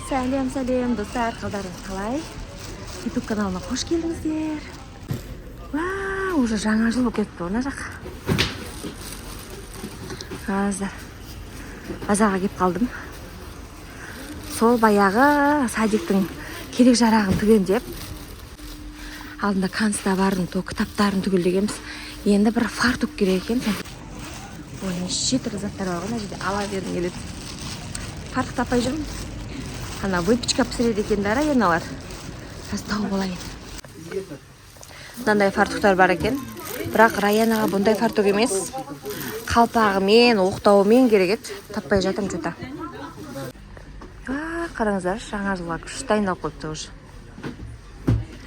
Сәлем, сәлем, достар, қалдарыңыз қалай? YouTube каналыма қош келдіңіздер. Вау, уже жаңа жыл болып кетті мына жақ. Қазір базарға келіп қалдым. Сол баяғы садиктің керек жарағын түгендеп, алдында канцтоварын, то кітаптарын түгелдегенбіз. Енді бір фартук керек екен. Ой, неше түрлі заттар бар ғой мына жерде, ала бергім келеді. Фартук таппай жүрмін. Ана выпечка пісіреді екен да районалар. Қазір тауып алайын. Мынандай фартуктар бар екен. Бірақ Раянаға бұндай фартук емес. Қалпағымен, оқтауымен керек еді. Таппай жатырмын что-то. А, қараңыздар, жаңа жылға күшті дайындалып қойыпты уже.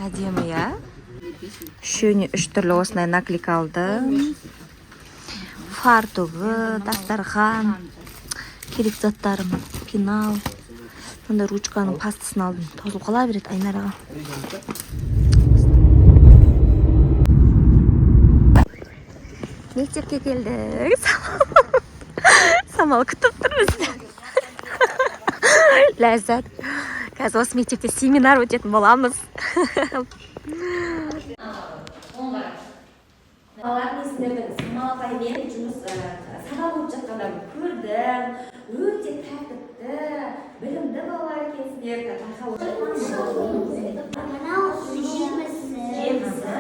Әдемі, иә? Үшеуіне үш түрлі осындай наклейка алдым. Фартугы, дастархан, керек заттарым, пенал. Мындай ручканың пастасын алдым. Тозылып қала береді Айнараға. Мектепке келдік. Самал күтіп тұр бізді. Ләззат. Қазір осы мектепте семинар өтетін боламыз. Балалар, мен сіздердің Самал апаймен жұмыс сабақ өтіп жатқандарын көрдім. Өте тәртіпті, білімді балалар екенсіздер. Мынау жемісі. Жемісі.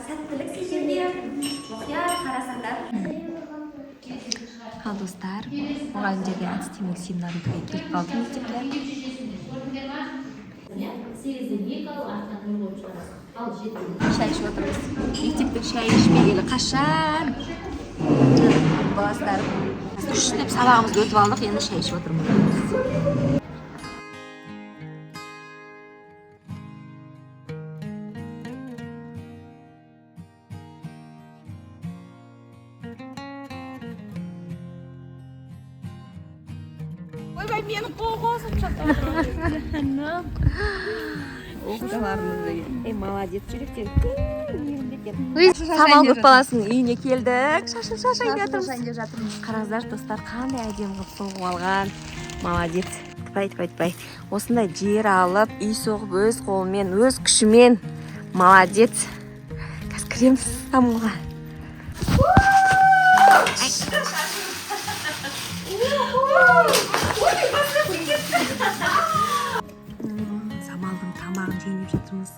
Сәттілік сіздерге. Мұқият қарасаңдар. Ал достар, мұғалімдерге әдістемелік семинар өтуге келіп қалдым мектепке. Сегізден екі ал, артынан нөл қойып шығарасың. Ал жетіден Шай ішіп отырмыз. Мектептің шайы ішпегелі қашан. Баластарым. Күштеп сабағымызды өтіп алдық, енді шай ішіп отырмыз. Ойбай, мені қол қосып жатыр. Оқушыларымыз деген. Ей, молодец, жүректер. Самал көпбаласының үйіне келдік. Шашын шашайын деп жатырмыз. Қараңыздар, достар, қандай әдемі қылып соғып алған. Молодец. Тпай, тпай, тпай. Осындай жер алып, үй соғып, өз қолымен, өз күшімен. Молодец. Қазір кіреміз Самалға. Самалдың тамағын жейіп жатырмыз.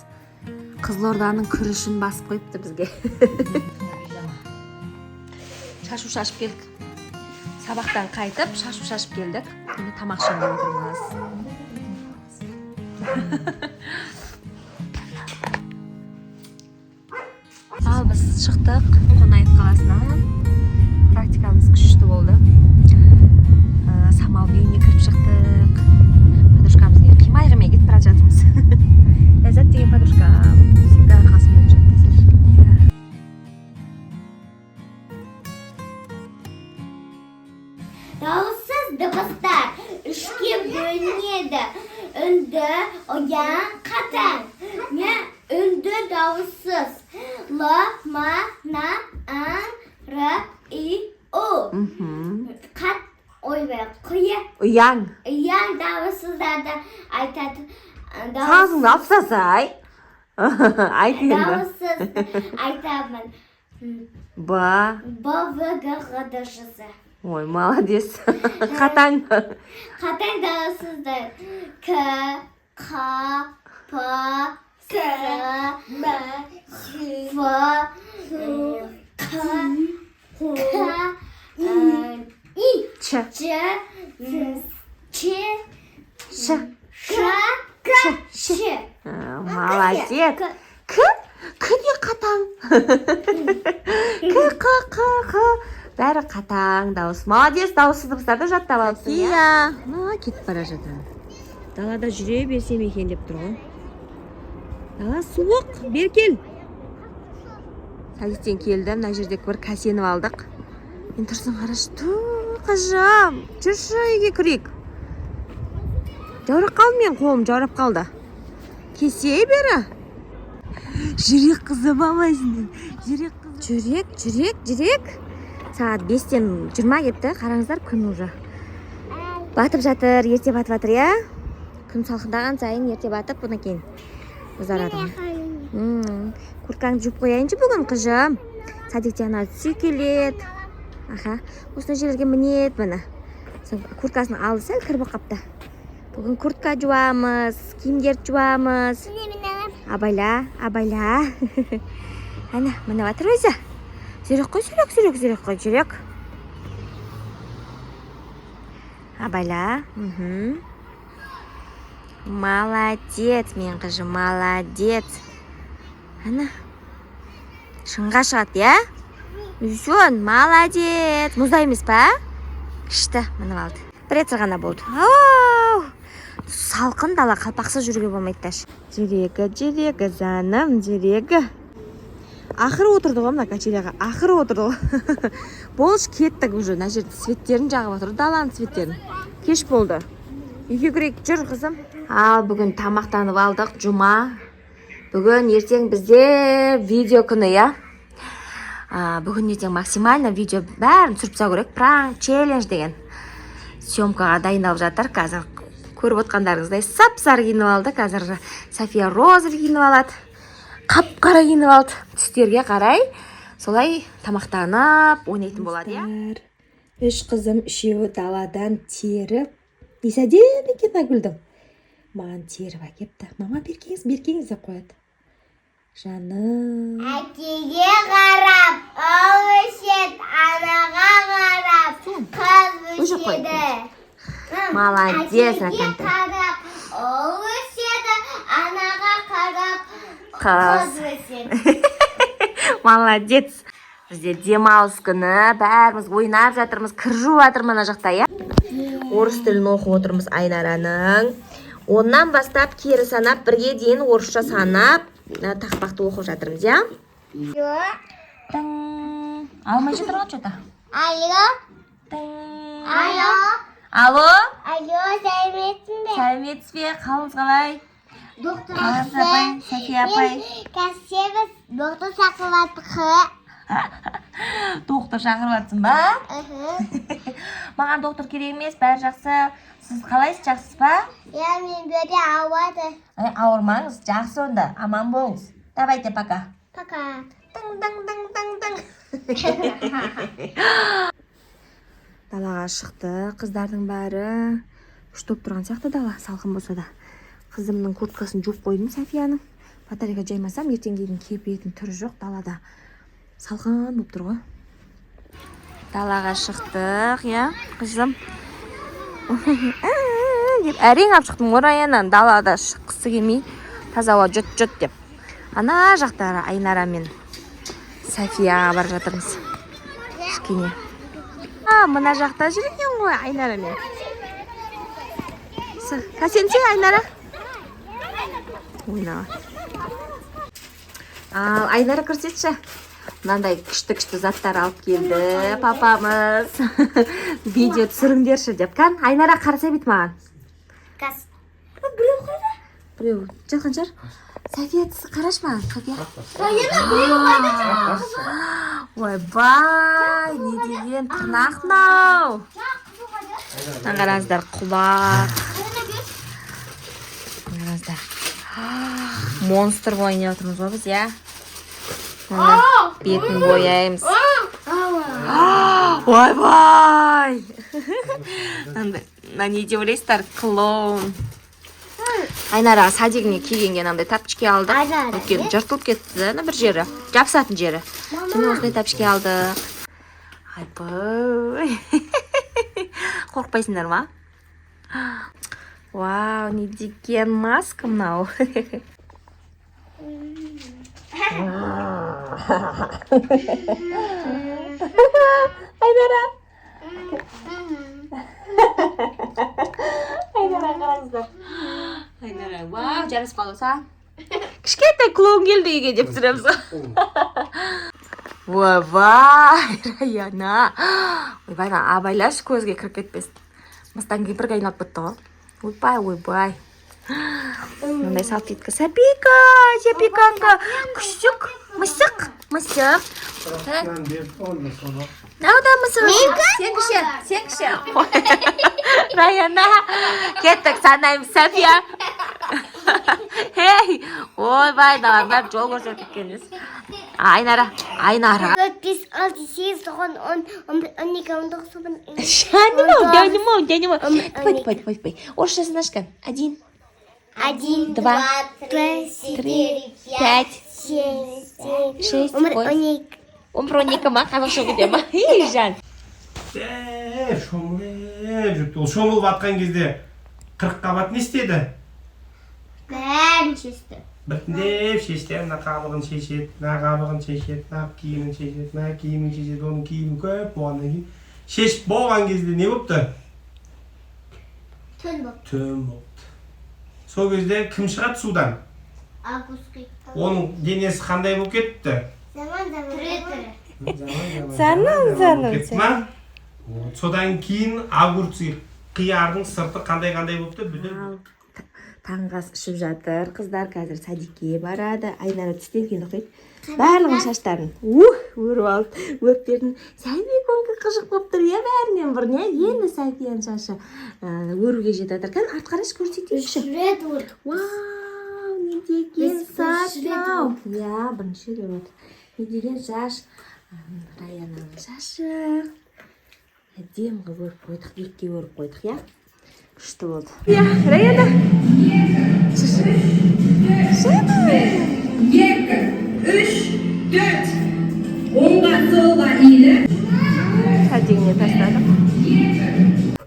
Қызылорданың күрішін басып қойыпты бізге. Шашу шашып келдік. Сабақтан қайтып, шашу шашып келдік. Енді тамақ ішейін деп отырмыз. Ал біз шықтық Қонаев қаласынан. Практикамыз күшті болды. Самалдың үйіне кіріп шықтық. Подружкамыздың үйіне қимай қимай кетіп бара жатырмыз. Ләззат деген подружкам всегда қасымда жүреді десеңші. Иә. Дауыссыз дыбыстар үшке бөлінеді. Үнді, ұяң, қатаң. Мен үнді дауыссыз. Л, М, Н, Ң, Р, И, У. Қат, ойбай, қиы, Ұяң. Ұяң дауыссыздарды айтады. Сазыңды алып тастасай. Айт енді. Дауыссыз айтамын. Б. Б, В, Г, Ғ, Д, Ж, З. Ой, молодец. Қатаң. Қатаң дауыссыздар. К, Қ, П, С, М, Ф, Қ, К, И, Ч. Ч, Ч, Ш. Ш, К, Ш. А, молодец. К? К не қатаң. К, Қ, Қ, Қ. Бәрі қатаң дауыс. Молодец, дауыссыз дыбыстарды жаттап алыпсың, иә? Мына кетіп бара жатыр. Далада жүре берсем екен деп тұр ғой. Дала суық, бері кел. Садиктен келді, мына жерде бір кәсеніп алдық. Мен тұрсын қарашы, ту, қызым, жүрші үйге кірейік. Жаурап қалды мен қолым, жаурап қалды. Кесе бері. Жүрек қызы мамасының. Жүрек қызы. Жүрек, жүрек, жүрек. Сағат 5-тен 20 кетті. Қараңыздар, күн уже. Батып жатыр, ерте батып жатыр, иә. Күн салқындаған сайын ерте батып, одан кейін ұзарады ғой. Курткаңды жуып қояйыншы бүгін, қызым. Садикте ана сүйкеледі. Аха, осындай жерлерге мінеді, міне. Соң курткасының алды сәл кір болып қапты. Бүгін куртка жуамыз, киімдерді жуамыз. Абайла, абайла. Әне, мініп жатыр өзі. Жүрек қой, жүрек, жүрек, жүрек қой, жүрек. Абайла. Молодец, мен қызым, молодец. Әне. Шыңға шығады, иә? Үлкен, молодец. Мұздай емес па? Күшті, мініп алды. Бір рет ғана болды. Ау! Салқын дала, қалпақсыз жүруге болмайды даже. Жүрегі, жүрегі, жаным, жүрегі. Ақыры отырды ғой мына качеляға, ақыры отырды ғой. Болшы, кеттік уже, мына жерде светтерін жағып отыр, даланың светтерін. Кеш болды. Үйге кірейік, жүр, қызым. Ал бүгін тамақтанып алдық, жұма. Бүгін ертең бізде видео күні, иә? Бүгін ертең максимально видео бәрін түсіріп тастау керек. Пранк, челлендж деген. Съемкаға дайындалып жатыр. Қазір көріп отқандарыңыздай сап-сары киініп алды. Қазір София розовый киініп алады. Қап-қара киініп алды. Түстерге қарай солай тамақтанып ойнайтын болады, иә? Үш қызым үшеуі даладан теріп, несі әдемі екен мына гүлдің. Маған теріп әкепті. Мама, беркеңіз, беркеңіз деп қояды. Жаным. Әкеге қарап, ұл өседі, анаға қарап, қыз Өшіріп қой. өседі. Молодец, Әкеге Ракантай. қарап, ұл өседі, анаға қарап, Қыз. қыз өседі. Молодец. Бізде демалыс күні, бәріміз ойнап жатырмыз, кір жуып жатырмын ана жақта, иә. Орыс тілін оқып отырмыз Айнараның. 10-нан бастап кері санап, 1-ге дейін орысша санап, тақпақты оқып жатырмыз, иә? Тың. Алмай жатыр ғой что-то. Алло, Тың. Алло, Алло, алло, сәлеметсің бе? Сәлеметсіз бе? Қалыңыз қалай? Доктор Қалыңыз апай, София апай. Мен кәсебіз доктор шақырып жатыр. Доктор шақырып жатсың ба? Маған доктор керек емес, бәрі жақсы. Сіз қалайсыз, жақсысыз ба? Я мен бөте ауады. Ай, ауырмаңыз, жақсы онда, аман болыңыз. Давайте, пока. Пока. Тың, тың, тың, тың, тың. Далаға шықты қыздардың бәрі. Күшті болып тұрған сияқты дала, салқын болса да. Қызымның курткасын жуып қойдым, Софияның. Батарейка жаймасам, ертеңге дейін кепетін түрі жоқ далада. Салқын болып тұр ғой. Далаға шықтық, иә, қызым. Деп әрең алып шықтым ғой Раяннан, далада шыққысы келмей, таза ауа жұт жұт деп. Ана жақта Айнара мен Софияға бара жатырмыз. Кішкене. А, мына жақта жүр екен ғой Айнара мен. Кәсенсе, Айнара. Ойнап. Ал, Айнара, көрсетші. Мынандай күшті-күшті заттар алып келді папамыз. Видео түсіріңдерші деп. Кән, Айнара, қараса бет маған. Кас. Біреу жатқан шығар. София, қарашы маған, София. Ойбай, не деген тырнақ мынау? Мына қараңыздар, құлақ. Қараңыздар. Монстр болып ойнап отырмыз ғой біз, иә? Мына бетін бояймыз. Ойбай! Мына не деп ойлайсыздар? Клоун. Айнара садигіне кигенге мынандай тапочки алдық. Айнара, Өйткені жыртылып кетті да ана бір жері. Жабысатын жері. Сонымен осындай тапочки алдық. Айбай. Қорықпайсыңдар ма? Вау, не деген маска мынау. Айнара. Айнара, қараңыздар. Айнара, вау, жарасып қалды са. Кішкентай клоун келді үйге деп түсіреміз. Ойбай, Раяна. Ойбай, мына абайлашы, көзге кіріп кетпесін. Мыстан кемпірге айналып кетті ғой. Ойбай, ойбай. Мындай салфетка. Сәбика, Сәбиканка. Күшік, мысық, мысық. Ben bir ondan sonra Мынау да мысық. Сен кіші, сен кіші. Раяна, кеттік, санаймыз. София, ей, ойбай, мыналардың бәрі жол көрсетіп кеткен емес. Айнара, Айнара. 4, 5, 6, 8, 9, 10, 11, 12, 19, 20. Жаным ау, жаным ау, жаным ау. Он, Давай, давай, давай, давай. Орысша знаешь? Один, Один, два, два, три, три, четыре, пять, пять, семь, семь, шесть, 11, восемь. 12. 11, 12 ма? Қазақша оқиды ма? Ей, жан. Деп шомылып жүріпті. Ол шомылып жатқан кезде қырыққабат не істеді? Бәрін шешті. Біртіндеп шешті. Мына қабығын шешеді, мына қабығын шешеді, мына киімін шешеді, мына киімін шешеді. Оның киімі көп болғаннан кейін, шешіп болған кезде не болыпты? Түн болып. Түн болыпты. Сол кезде кім шығады судан? Август. Оның денесі қандай болып кетті? Заман заман. Түрі түрі. Заным, заным, кетті ма? Вот, содан кейін огурцы, қиярдың сырты қандай қандай болыпты бүдір. Ал, таңғы ас ішіп жатыр қыздар. Қазір садикке барады. Айнара түстен кейін ұйықтайды. Барлығының шаштарын ух өріп алды, өріп бердім. Сәбиконька қызық болып тұр, иә, бәрінен бұрын, иә. Енді Софияның шашы өруге жетіп жатыр. Кәне, артқа қарашы, көрсетейікші. Рет өрді. Вау, не деген Біз шаш бірінші рет. Мынау, иә, бірінші рет отыр. Не деген шаш! Раянаның шашы әдемі қылып өріп қойдық, екіге өріп қойдық, иә, күшті болды, иә. Раяна. Екі, үш, төрт. Оңға, солға иіліп. Садигіне тастадық.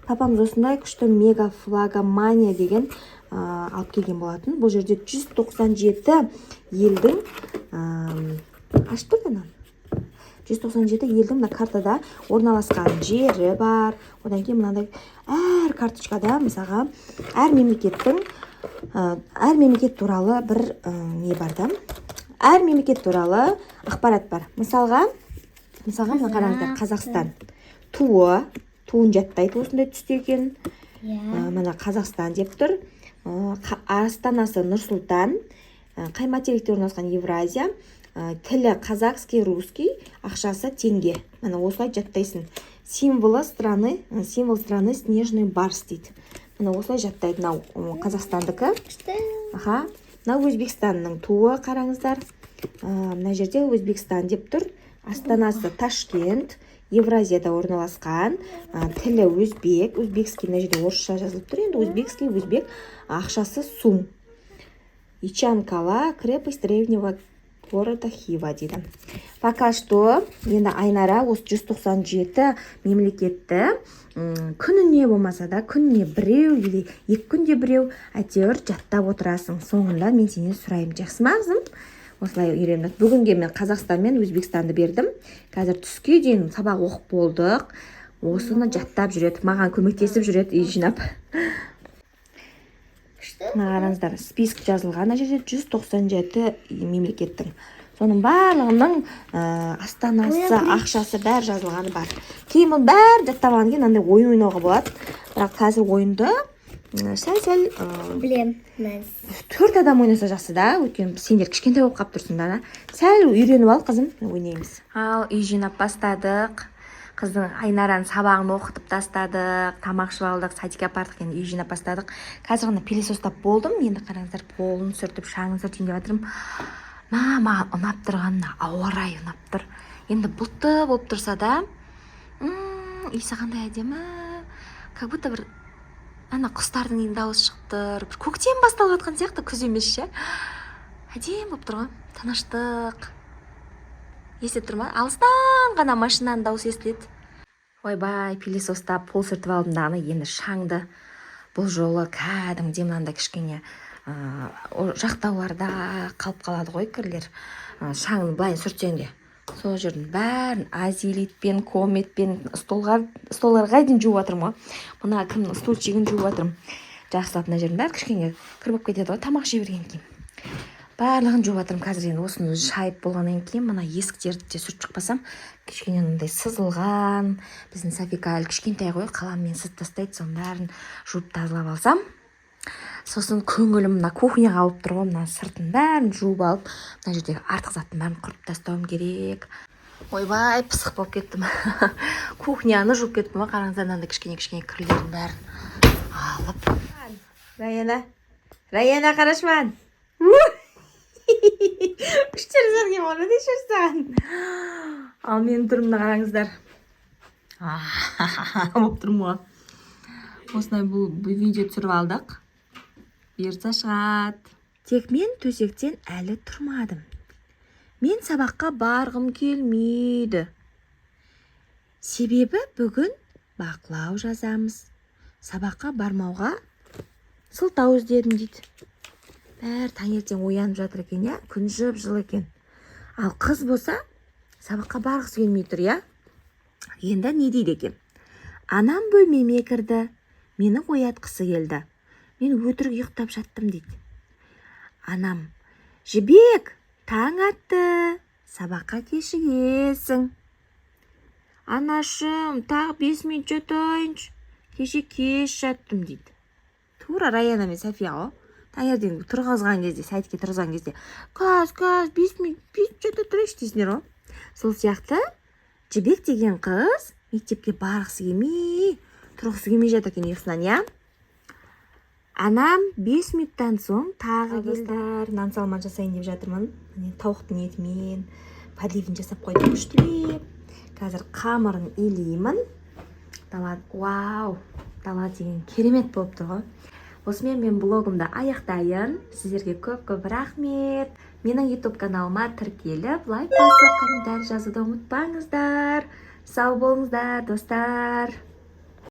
Папамыз осындай күшті мега флагомания деген алып келген болатын. Бұл жерде 197 елдің ашып тұр ана. 197 елдің мына картада орналасқан жері бар. Одан кейін мынандай әр карточкада, мысалға, әр мемлекеттің әр мемлекет туралы бір не бар да, әр мемлекет туралы ақпарат бар. Мысалға, мына қараңыздар, Қазақстан туы, туын жаттайды, осындай түсте екен. Иә. Мына Қазақстан деп тұр. Астанасы Нұр Сұлтан. Қай материкте орналасқан? Евразия. Тілі казахский, русский, ақшасы теңге. Міне, осылай жаттайсың. Символы страны, символ страны снежный барс дейді. Міне, осылай жаттайды. Мынау Қазақстандікі. Күшті. Аха, мынау Өзбекстанның туы, қараңыздар. Мына жерде Өзбекстан деп тұр, астанасы Ташкент, Евразияда орналасқан, тілі өзбек, узбекский. Мына жерде орысша жазылып тұр енді, узбекский, өзбек, ақшасы сум. Ичан-Кала, крепость древнего города Хива дейді. Пока что енді Айнара осы 197 мемлекетті күніне болмаса да, күніне біреу или 2 күнде біреу, әйтеуір жаттап отырасың. Соңында мен сенен сұраймын, жақсы ма, қызым? Осылай үйреніп, бүгінге мен Қазақстан мен Өзбекстанды бердім. Қазір түске дейін сабақ оқып болдық, осыны жаттап жүреді, маған көмектесіп жүреді үй жинап. Күшті. Мына қараңыздар, список жазылған ана жерде 197 мемлекеттің, соның барлығының астанасы, ақшасы, бәрі жазылғаны бар. Кейін бұның бәрін жаттап алғаннан кейін мынандай ойын ойнауға болады. Бірақ қазір ойынды сәл сәл Білем. Мәз. Төрт адам ойнаса жақсы да, өйткені сендер кішкентай болып қалып тұрсыңдар да. Сәл үйреніп ал, қызым, ойнаймыз. Ал, үй жинап бастадық. Қыздың, Айнараның сабағын оқытып тастадық, тамақ ішіп алдық, садикке апардық, енді үй жинап бастадық. Қазір ғана пылесостап болдым. Енді қараңыздар, полын сүртіп, шаңын сүртейін деп жатырмын. Маған ұнап тұрған мына ауа райы ұнап тұр. Енді бұлтты болып тұрса да, иісі қандай әдемі, как будто бір ана құстардың енді дауысы шығып тұр, бір көктем басталып жатқан сияқты, күз емес ше. Әдемі болып тұр ғой, тыныштық естіліп тұр ма? Алыстан ғана машинаның дауысы естіледі. Ойбай, пылесостап, пол сүртіп алдым дағыны, енді шаңды бұл жолы кәдімгідей мынандай кішкене жақтауларда қалып қалады ғой кірлер, шаңын былай сүртсең де. Сол жердің бәрін Азелитпен, Кометпен столға, столдарға дейін жуып жатырмын ғой. Мына кімнің стульчигін жуып жатырмын жақсылап. Мына жердің бәрі кішкене кір болып кетеді ғой тамақ жей бергеннен кейін. Барлығын жуып жатырмын қазір. Енді осыны шайып болғаннан кейін мына есіктерді де сүртіп шықпасам, кішкене мындай сызылған. Біздің Софика әлі кішкентай ғой, қаламмен сызып тастайды. Соның бәрін жуып, тазалап алсам, сосын көңілім мына кухняға алып тұр ғой. Мына сыртын бәрін жуып алып, мына жердегі артық заттың бәрін құртып тастауым керек. Ойбай, пысық болып кеттім. Кухняны жуып кеттім ғой. Қараңыздар, мынандай кішкене кішкене кірлердің бәрін алып. Раяна, Раяна, қарашы маған. Күштер келген ғой деші саған. Ал менің түрімді қараңыздар, болып тұрмын ғой. Осындай бұл видео түсіріп алдық, бұйыртса, шығады. Тек мен төсектен әлі тұрмадым. Мен сабаққа барғым келмейді, себебі бүгін бақылау жазамыз. Сабаққа бармауға сылтау іздедім дейді. Бәрі таңертең оянып жатыр екен, иә. Күн жып жылы екен. Ал қыз болса, сабаққа барғысы келмей тұр, иә. Енді не дейді екен? Анам бөлмеме кірді, мені оятқысы келді. Мен өтірік ұйықтап жаттым дейді. Анам: «Жібек, таң атты, сабаққа кешігесің». «Анашым, тағы 5 минут жатайыншы, кеше кеш жаттым», – дейді. Тура Раяна мен София ғой. Таңертең тұрғызған кезде, садикке тұрғызған кезде: «Қазір, қазір, 5 минут, 5 минут жата тұрайыншы», – дейсіңдер ғой. Сол сияқты Жібек деген қыз мектепке барғысы келмей, тұрғысы келмей жатыр екен ұйқысынан, иә. Анам 5 минуттан соң тағы келді. Достар, нан салма жасайын деп жатырмын. Міне, тауықтың етімен подливін жасап қойдым күштілеп. Қазір қамырын илеймін. Дала, вау, дала деген керемет болып тұр ғой. Осымен мен блогымды аяқтайын. Сіздерге көп көп рахмет. Менің YouTube каналыма тіркеліп, лайк басып, комментарий жазуды ұмытпаңыздар. Сау болыңыздар, достар.